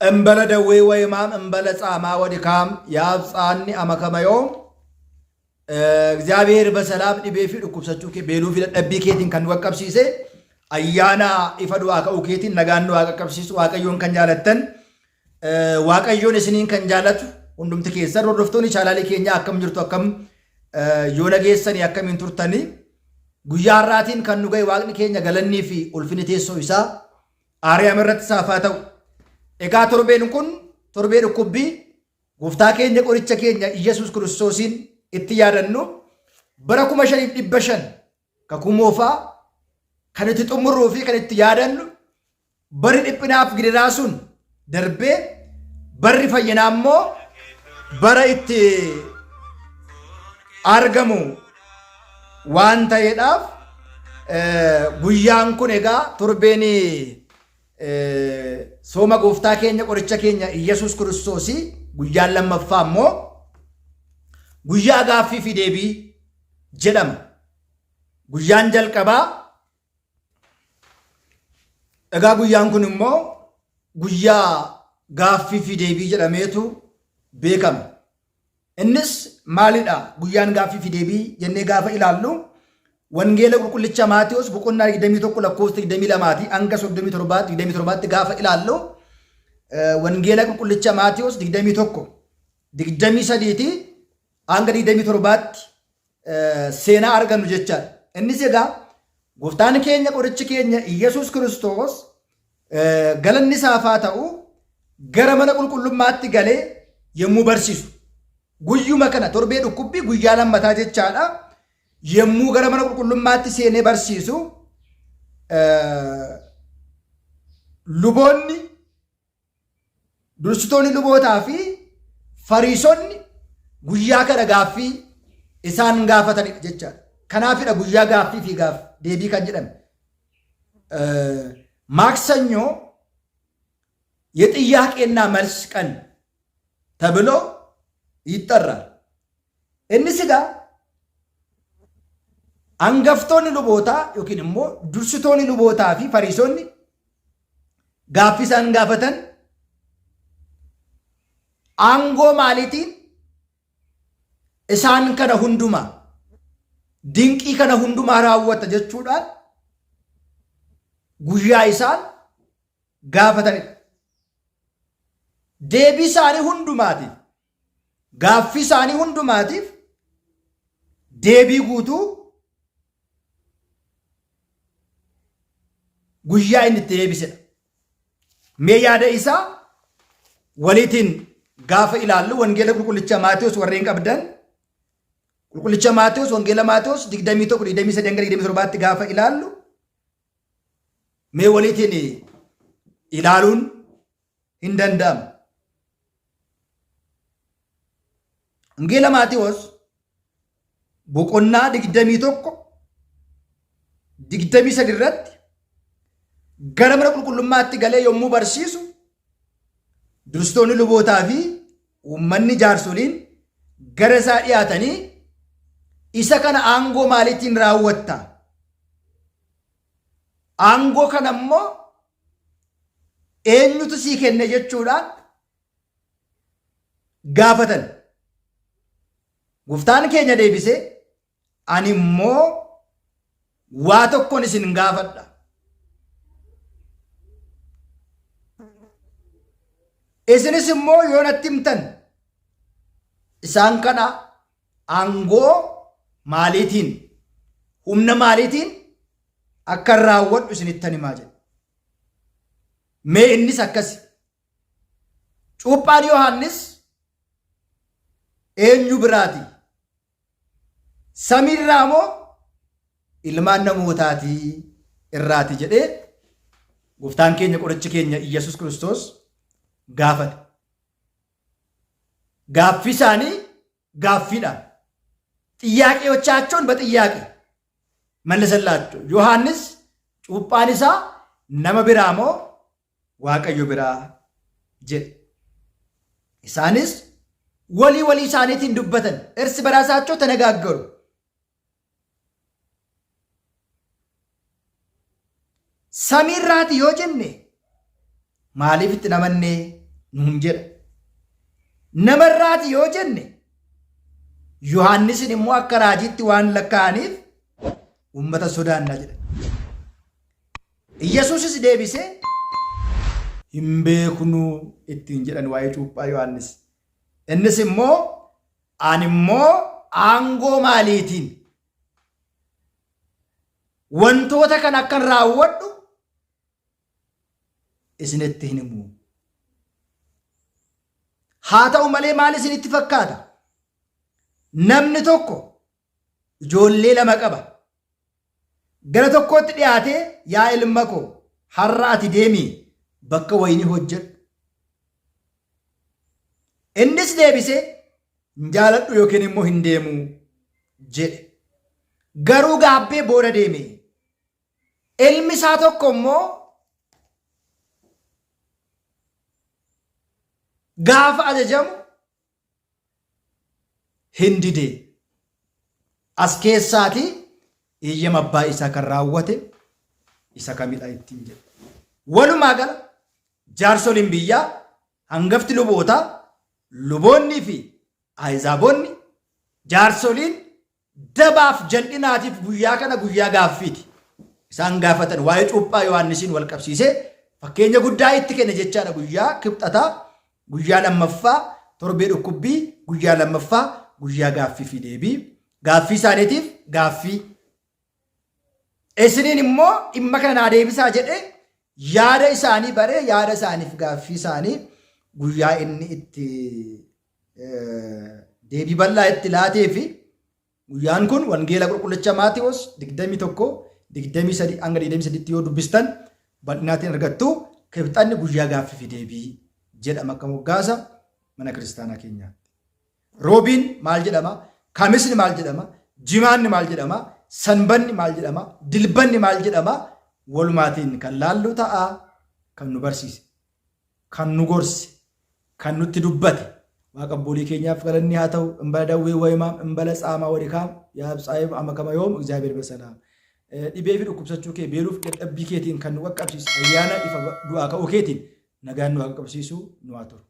እንበለ ደዌ ወሕማም እንበለ ጻማ ወድካም ያብጽሐኒ አመ ከመ ዮም እግዚአብሔር በሰላም dhibee fi dhukkubsachuu kee beeluu fi dadhabbii keetiin kan nu qaqqabsiise ayyaana ifa du'aa ka'uu keetiin nagaan nu haa qaqqabsiisu. Waaqayyoon kan jaalattan, Waaqayyoon isiniin kan jaalatu hundumti keessan, hordoftoonni chaanaalii keenyaa, akkam jirtu? Akkam yoo nageessanii, akkamiin turtanii? Guyyaa har'aatiin kan nu ga'e Waaqni keenya galannii fi ulfinni teessoo isaa Aariyaam irratti saafaa ta'u. Egaa torbeen kun torbee dhukkubbii gooftaa keenya qoricha keenya Iyyasuus Kiristoosiin itti yaadannu, bara 5500 kakuu moofaa kan itti xumurruu fi kan itti yaadannu, barri dhiphinaaf gidiraa sun darbee barri fayyinaa immoo bara itti argamu waan ta'eedhaaf, guyyaan kun egaa torbeen sooma gooftaa keenya qoricha keenya Iyyasuus Kiristoosii guyyaan lammaffaa immoo guyyaa gaaffii fi deebii jedhama. Guyyaan jalqabaa egaa guyyaan kun immoo guyyaa gaaffii fi deebii jedhameetu beekama. Innis maalidha guyyaan gaaffii fi deebii jennee gaafa ilaallu, Wangeela Qulqullicha Maatewos boqonnaa 21 lakkoofsa 22 hanga 37 27tti gaafa ilaallu, Wangeela Qulqullicha Maatewos 21 23 hanga 27tti seenaa argannu jechaadha. Innis egaa gooftaan keenya qorichi keenya Iyyasuus Kiristoos galanni isaaf haa ta'u gara mana qulqullummaatti galee yommuu barsiisu, guyyuma kana torbee dhukkubbii guyyaa lammataa jechaadha, yommuu gara mana qulqullummaatti seenee barsiisu, luboonni, dursitoonni lubootaa fi Fariisonni guyyaa kana gaaffii isaan gaafatanidha jechaadha. Kanaafidha guyyaa gaaffii fi gaaf deebii kan jedhame. ማክሰኞ የጥያቄና መልስ ቀን ተብሎ ይጠራል። Innis egaa hangaftoonni lubootaa yookiin immoo dursitoonni lubootaa fi Fariisonni gaaffii isaan gaafatan, aangoo maaliitiin isaan kana hundumaa, dinqii kana hundumaa raawwata jechuudhaan guyyaa isaan gaafatanidha. Deebii isaanii hundumaatiif, gaaffii isaanii hundumaatiif deebii guutuu guyyaa inni itti deebisedha. Mee yaada isaa waliitiin gaafa ilaallu, Wangeela Qulqullicha Maatewos warreen qabdan, Qulqullicha Maatewos, Wangeela Maatewos 21 23 hanga 27tti gaafa ilaallu, mee waliitiin ilaaluun hin danda'amu. Wangeela Maatewos boqonnaa 21 23 irratti gara mana qulqullummaatti galee yommuu barsiisu, dursitoonni lubootaa fi uummanni jaarsoliin gara isaa dhiyaatanii, "Isa kana aangoo maaliitiin raawwatta? Aangoo kana immoo eenyutu sii kenne?" jechuudhaan gaafatan. Gooftaan keenya deebisee, "Ani immoo waa tokkon isin gaafadha. Isinis immoo yoo natti himtan, isaan kana aangoo maaliitiin, humna maaliitiin akka raawwadhu isinittan himaa" jedhe. Mee innis akkasi. Cuuphaan Yohaannis eenyu biraati? Samiirraa moo ilmaan namootaatii irraati jedhee gooftaan keenya qorichi keenya Iyyasuus Kiristoos gaafate. Gaaffii isaanii gaaffiidhaan. ጥያቄዎቻቸውን በጥያቄ መለሰላቸው። Yohaannis cuuphaan isaa nama biraa moo Waaqayyo biraa jedhe. Isaanis walii walii isaaniitiin dubbatan. እርስ በራሳቸው ተነጋገሩ። Samiirraati yoo jenne, maaliif itti namannee Nuun jedha. Namarraati yoo jenne Yohaannisin immoo akka raajiitti waan lakkaa'aniif uummata sodaannaa jedha. Iyyasuusis deebisee hin beeknu ittiin jedhan waa'ee cuuphaa Yohaannis. Innis immoo ani immoo aangoo maaliitiin wantoota kan akkan raawwadhu isinitti hin himu. Haa ta'u malee maal isinitti fakkaata? Namni tokko ijoollee lama qaba. Gara tokkootti dhiyaatee yaa ilma koo har'a ati deemii bakka wayinii hojjedhu. Innis deebisee hin jaaladhu yookiin immoo hin deemu jedhe. Garuu gaabbee booda deeme. Ilmi isaa tokko immoo gaafa ajajamu hin dide. As keessaati eeyyama abbaa isaa kan raawwate isa kamidha ittiin jedhe. Walumaa gala jaarsoliin biyyaa hangafti lubootaa luboonnii fi ahizaabonni jaarsoliin dabaaf jal'inaatiif guyyaa kana guyyaa gaaffiiti. Isaan gaafatan waa'ee cuuphaa Yohaannisiin wal qabsiisee fakkeenya guddaa itti kenne jechaadha guyyaa kibxataa, guyyaa lammaffaa, torbee dhukkubbii, guyyaa lammaffaa, guyyaa gaaffii fi deebii. Gaaffii isaaniitiif gaaffii. Isiniin immoo dhimma kana naa deebisaa jedhee yaada isaanii baree yaada isaaniif gaaffii isaanii guyyaa inni itti deebii bal'aa itti laatee fi guyyaan kun wangeela qulqullicha Maatiwoos 21 23 hanga 23tti yoo dubbistan bal'inaatiin argattu. Kibxanni guyyaa gaaffii fi deebii jedhama akka moggaasa mana kiristaanaa keenyaatti. Roobiin maal jedhama? Kamisni maal jedhama? Jimaanni maal jedhama? Sanbanni maal jedhama? Dilbanni maal jedhama? Walumaatiin kan laallu ta'a kan nu barsiise, kan nu gorse, kan nutti dubbate Waaqa abboolii keenyaaf galanni haa ta'u. Imbala dawwee wayimaam, imbala tsaamaa wadikaam, yaabtsaayim amakama yoom እግዚአብሔር በሰላም dhibee fi dhukkubsachuu kee beeluuf dadhabbii keetiin kan nu qaqqabsiise ayyaana ifa du'aa ka'uu keetiin nagaan nu haa qaqqabsiisu nu haa turu.